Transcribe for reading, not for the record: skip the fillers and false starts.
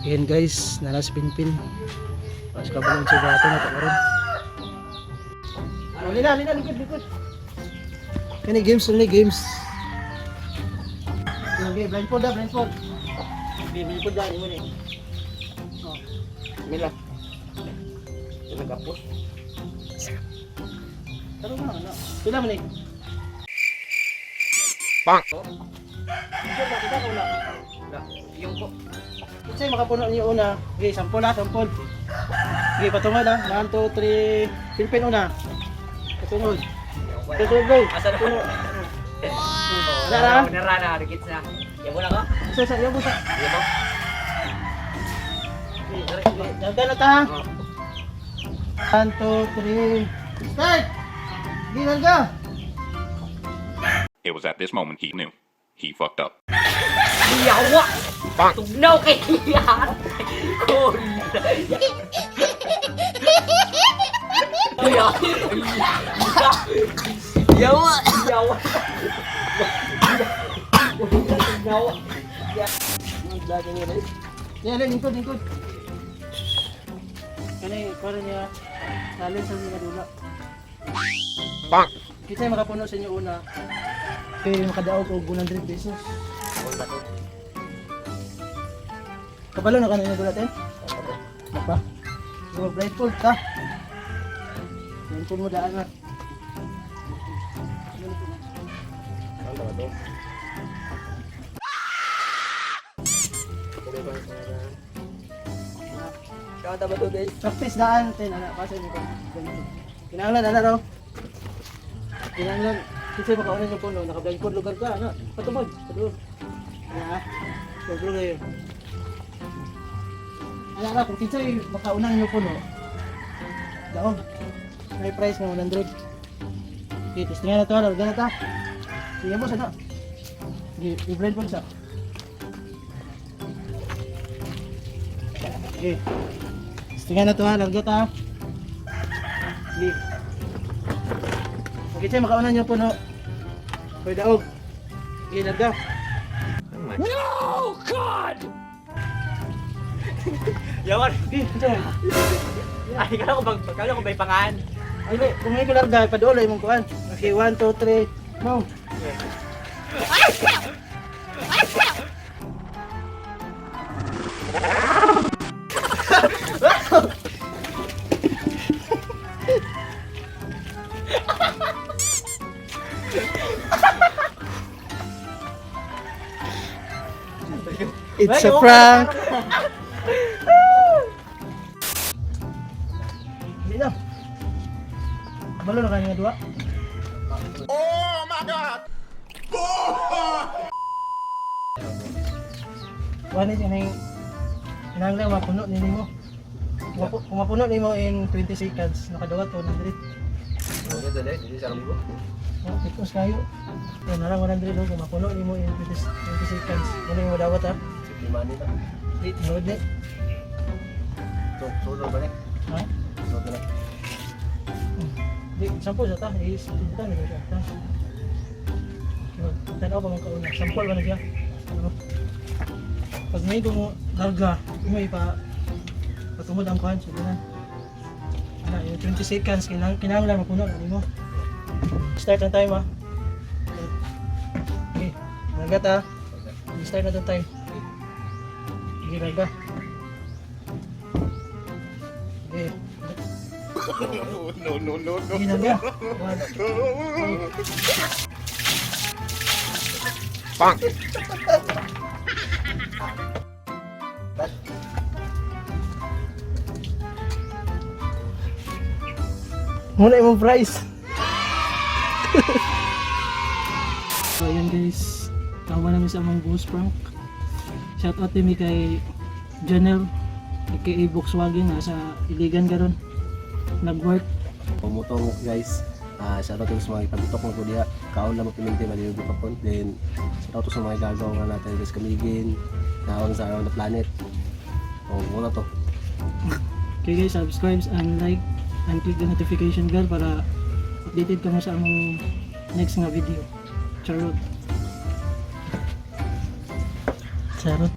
Ayan guys, nalas pinpin. Pas kabalon sa bato na to karon. Lina, lina, likod, likod. Kani games, kani games. Okay, blindfold na, blindfold. Okay, blindfold na, mo ni. Oh. Mila. Nagapos. Taro na, ano. Pila man ni? Bang! Kita kita ka wala. Wala. Yung ko. Unsay makapuno niyo una? Okay, sampol ha, sampol. Okay, patungod ha. 1, 2, 3. Pilpin una. Patungod. Patungod, go. Asa na? Puno. Wala na. Nara na, dikit na. Yabo na ko? Isa, isa, yabo sa. Yabo. Okay, dagdag na ta. 1, 2, 3. Start! Ginan ka! It was at this moment he knew. He fucked up. Yawa! Tugnaw kay yan! Kun! Yawa! Yawa! Tugnaw! Yan, yan, lingkod, lingkod. Kani, para niya, talent sa mga dula. Bang! Kita yung makapuno sa inyo una. Kaya makadaog og 100 pesos. Kabalo na kanina dula, ten? Ano pa? So, blindfold ka. Blindfold mo daan na. Ano ba to? Kaya ba to, guys? Practice daan, ten, ana, pasa inyo ko. Kinahanglan, ana raw. Kinahanglan, kasi makauna yung puno, naka-blindfold lugar ka, ana. Patumod, patumod. Ana, ah. Blindfold kayo. Ana ra, kung kinsay makauna yung puno, daog. May price nga 100. Okay, testingan na to, larga na ta. Sige boss, ano? Sige, i-blindfold sa. Okay. Testingan na to ha, larga ta. Sige. Okay, siya, makauna niyo po, no? Hoy, daog. Sige, larga. No, God! Yawan! Sige, siya. Ay, kala ko may pangan. Ay, kung may ko larga, ipadulo imong kuan. Okay, 1, 2, 3, go. It's a prank. Hindi na. Balo na kanya dua. Oh my God! Wala siya nang kinahanglan mapuno ni nimo. Kung mapuno nimo in 20 seconds, nakadawat 100. Oh, tikos kayo. Yan na lang 100 oh, kung mapuno nimo in 20, 20 seconds. Ano yung madawat ha? Di, tinuod ni. Ha? Di, sample sa ta. Is, tinta na siya. Ta. Tanaw pa man kauna. Sample ba na siya? Ano? Pag may mo larga, may pa patumod ang kuhan. Sige na. Ano, yung 20 seconds, kinahanglan mapuno na nimo. Start na time ha. Okay, larga ta. Start na itong time. Sige, larga. Okay. No, no, no, no. Sige, larga. One, two, Bang! Muna imong price. So ayan guys, tawa namin sa among ghost prank. Shout out din mi kay Janel aka Volkswagen nasa Iligan karon. Nag-work. Pumutong guys. Ah, shoutout sa mga ipagutok mo po diha. Kaon lang mapiminti maliyog pa po. Then shoutout sa mga gagaw nga natin guys kamigin. Naon sa around the planet. O muna to. Okay guys, subscribe and like and click the notification bell para updated ka mo sa among next nga video. Charot. Charot.